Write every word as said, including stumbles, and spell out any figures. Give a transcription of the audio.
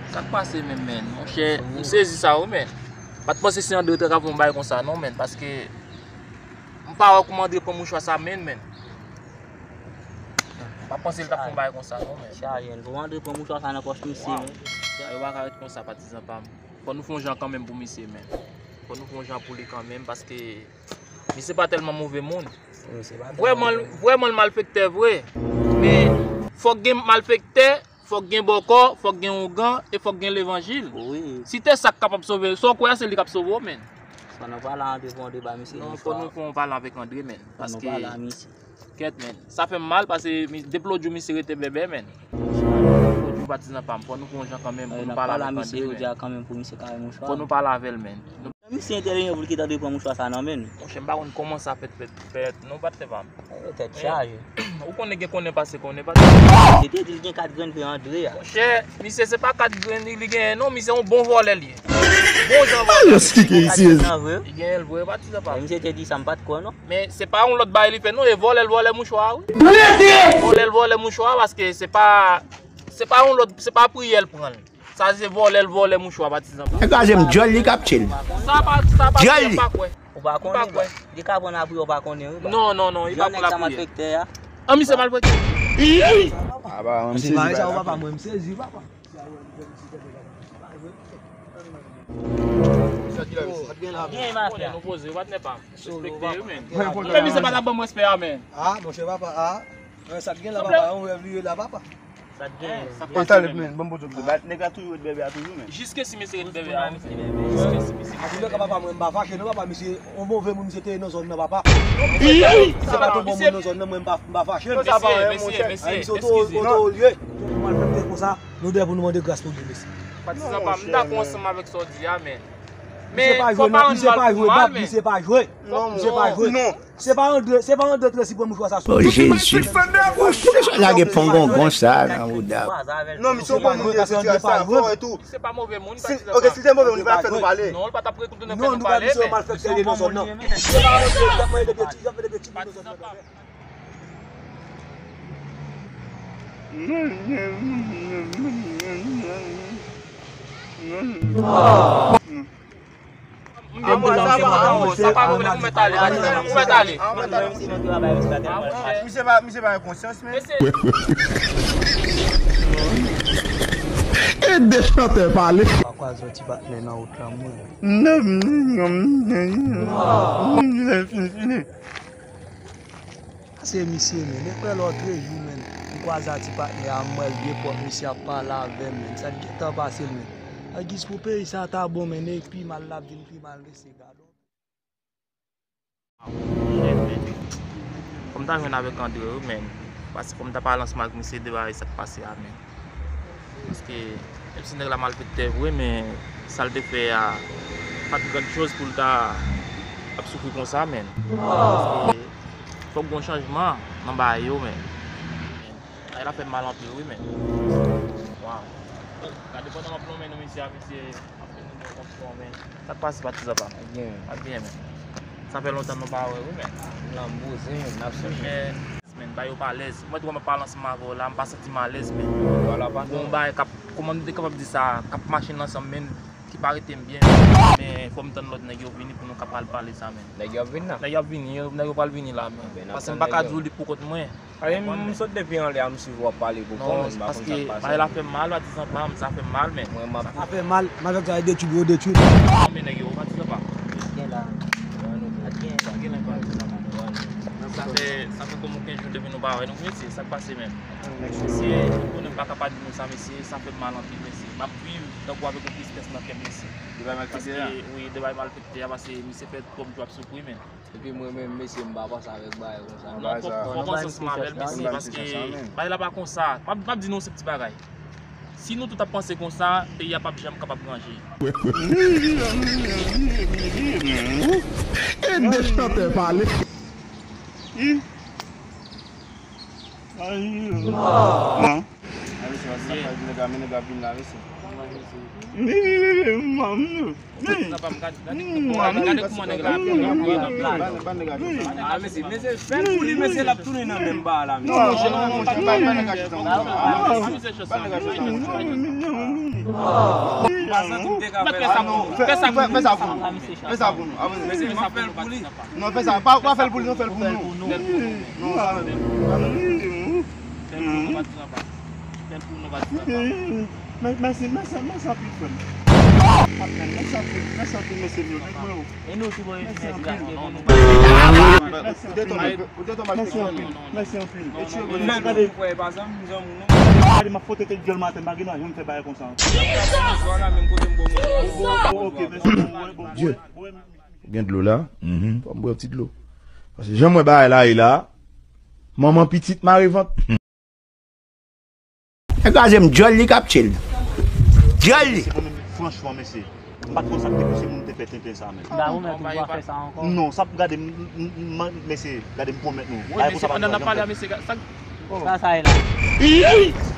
Sa k pase menm, menn? Monchè, m sezi sa, wi, menn. M pa t panse se Andre t ap fè yon bagay konsa, non, menn, paske m pa wè kòman Andre pran mouchwa sa, menn, menn. M pa panse l t ap fè yon bagay konsa, non, menn. Chaje, pou Andre pran mouchwa sa nan pòch misye, menn. Sa yo pa ka ret konsa, patizan pa m. Fò nou fè yon jan kanmenm pou misye, menn. Fò nou fè yon jan pou li kanmenm, paske misye pa tèlman move moun. Vrèman, vrèman l malfektè vre. Men, fòk gen malfektè, fòk gen bòkò, fòk gen ougan, e fòk gen levanjil. Si te sa k kapab sove, sa w kwè a se li k ap sove w, menn. Fò nou pale a Andre pou Andre ba misye mouchwa. Non, fò nou fè yon pale avèk Andre, menn. Paske, kèt, menn. Sa fè m mal, paske depi lòt jou misye rete bèbè, menn. Depi lòt jou patizan pa m. Fò nou fè yon jan kanmenm pou nou pale avèk Andre, menn. Fò nou pale avè l, menn. Misye entèlijan pou l kite Andre pran mouchwa sa nan men l. Monchè, m pa konn kòman sa fèt, fèt, fèt, non, patnè pa m. Tèt chaje. Ou konnen gen konnen pase konnen, patnè. Misye te di l gen kat grenn vre Andre a. Monchè, misye se pa kat grenn li genyen, non, misye yon bon vòlè li ye. Bon jan vòlè. Li genyen l vre, patizan pa m. Misye te di sa, m pa t kwè, non. Men se pa yon lòt bagay li fè, non, e vòlè l vòlè mouchwa a, wi. Vòlè l vòlè mouchwa a, paske se pa, se pa yon lòt, se pa priyè l pran l. Sa se vòlè l vòlè mouchwa patizan pa. Nèg la jwenn djòl li k ap tchil. Sa pa, sa pa, djòl li. Ou pa konnen, li ka pran lapriyè, ou pa konnen, wi. Non, non, non, li pa pran lapriyè. An, misye malfektè. Aba, an, m sezi bagay sa, papa, mwen, m sezi, papa. Byen, mafya. Nou poze, patnè pa m. Respekte yo, men. Men misye pa t ap ban m respè a, men. Ah, monchè, papa, ah. Sa k gen la, papa, yon rèv li ye la, papa. Sa k gen? Sa k pase, men? Nèg la toujou ret bèbè a toujou, men. Jiskesi misye ret bèbè a, wi. Jiskesi misye. Antouka, papa, mwen, m pa fache, non, papa, misye, yon move moun misye te ye nan zòn nan, papa. Misye pa t yon bon moun nan zòn nan, mwen, m pa, m pa fache. Mesye, mesye, mesye, eskize. Misye oto, oto olye. Malfektè konsa, nou dèyè pou nou mande gras pou li, mesye. Patizan pa m, m dakò ansanm avèk sa w di a, men. Men, fò pa rann mal pou mal, men. Misye pa jwe, non, misye pa jwe. Se pa Andre, se pa Andre Tracy pran mouchwa sa sou. Oh, Jezi. Poukisa lage pongongon sa nan bouda? Non, misye pa Andre Tracy a sa fò e tou. Se pa move moun, patizan pa m. Ok, si l te move moun, li pa t ap fè nou pale. Non, li pa t ap retounen fè nou pale, men. Non, nou pa misye malfektè li nan zòn nan. Patizan pa m. M gen pwoblèm, se mwen. Sa pa pwoblèm, ou mèt ale, ou mèt ale. Misye pa, misye pa gen konsyans, men. E de chantè pale. Pa kwaze yon ti patnè nan wout lan, mwen. Fini, fini. Sa se misye, men. Depi lòtrejou, men, m kwaze a ti patnè a, m wè l byen pwòp, misye ap pale avè m, men. Sa t gentan pase l, men? Angiz pou peyi sa ta bon, men, e pi mal l ap vin pi mal, mesye, gad on. Fò m ta jwenn avèk Andre, wi, men. Paske fò m ta pale ansanm ak misye de bagay sa k pase a, men. Paske, menm si nèg la malfektè vre, men sa l te fè a pa t grann choz pou l ta ap soufri konsa, men. Paske fòk gon chanjman nan bagay yo, men. Bagay la fè m mal anpil, wi, men. Waw. Oh, gade pandan m ap lonmen nou, mesye, a, mesye, ap fè nou byen konprann, men. Sa k pase, patizan pa m? Ap byen, men. Sa fè lontan nou pa wè, wi, men. Nan bouzen, n ap sonje. Men, bay yo pa alèz. Mwen, tou, mwen pale ansanm avè w la, m pa santi m alèz, men. Bon, bagay k ap, kòman nou te kapab di sa, k ap mache ansanm, men, ki pa rete m byen. Men, fò m tann lòt nèg yo vini pou nou ka pale, pale sa, men. Nèg yo ap vini la? Nèg yo ap vini, yo, nèg yo pral vini la, men. Paske m pa ka di w li pou kont mwen. Ayi, m sot depi anlè a, m swiv w ap pale pou kò w, men m pa konn sa k pase. Paske bagay la fè m mal, patizan pa m, sa fè m mal, men. Mwen, m ap... Sa fè mal, malfektè a detwi, yo detwi. Anben nèg yo, patizan pa m. Gen la. Gen la, patizan pa m. Sa fè, sa fè kòm kenz jou depi nou pa wè nou, mesye, sa k pase menm? Mesye, nou konnen m pa ka pa di nou sa, mesye, sa fè m mal anpil, mesye. M ap viv tankou avèk yon tristès nan kè m, mesye. Paske, wi, de bagay malfektè a, paske misye fè twòp jou ap soufri, men. Epi mwen menm, mesye, m pa panse avèk bagay konsa. Non, fòk, fòk ansanm avè l, mesye, paske bagay la pa konsa. M ap, m ap di nou se ti bagay. Si nou tout ap panse konsa, peyi a p ap janm kapab ranje. E de chantè pale. Nèg ap vin la, mesye. Gade kouman nèg la ap fouye nan plas. Ah, mesye, mesye, fè l pou li, mesye, l ap tounen nan menm ba la, mesye. Non, non, non, non, pa nèg la chita. Pa santi m te ka fè sa. Fè sa pou nou. Fè sa pou nou. Mesye, m ap fè l pou li. Non, fè sa. Pa, pa fè l pou li, non, fè l pou nou. Non, sa menm. Fè l pou nou, pa di sa pa. Fè l pou nou, pa di sa pa. Mèsi, mèsi, mèsi anpil, frè m. Mèsi anpil, mèsi anpil, mesye m yo. Nèg mwen yo. E nou ki voye finèz la, ke pou nou. Ou te tonbe, ou te tonbe. Mèsi anpil, mèsi anpil. Gade, gade, m ap fote tèt dyòl maten, m pa gen dwa janm fè bagay konsa. Ok, mèsi. Dye. Ou gen dlo la? Fò m bwè yon ti dlo. Paske jan m wè bagay la ye la, manman pitit mare vant. Nèg la, se m dyòl li k ap tchil. Dyòl li. Se mwen menm, franchman, mesye. M pa t konn sa k te pouse moun te fè tenten sa, men. Ba, ou menm, ou va fè sa ankò? Non, sa p gade m, m, m, m, mesye, gade m pwomèt nou. Wi, bagay konsa pa janm fèt. Sa, sa ye la.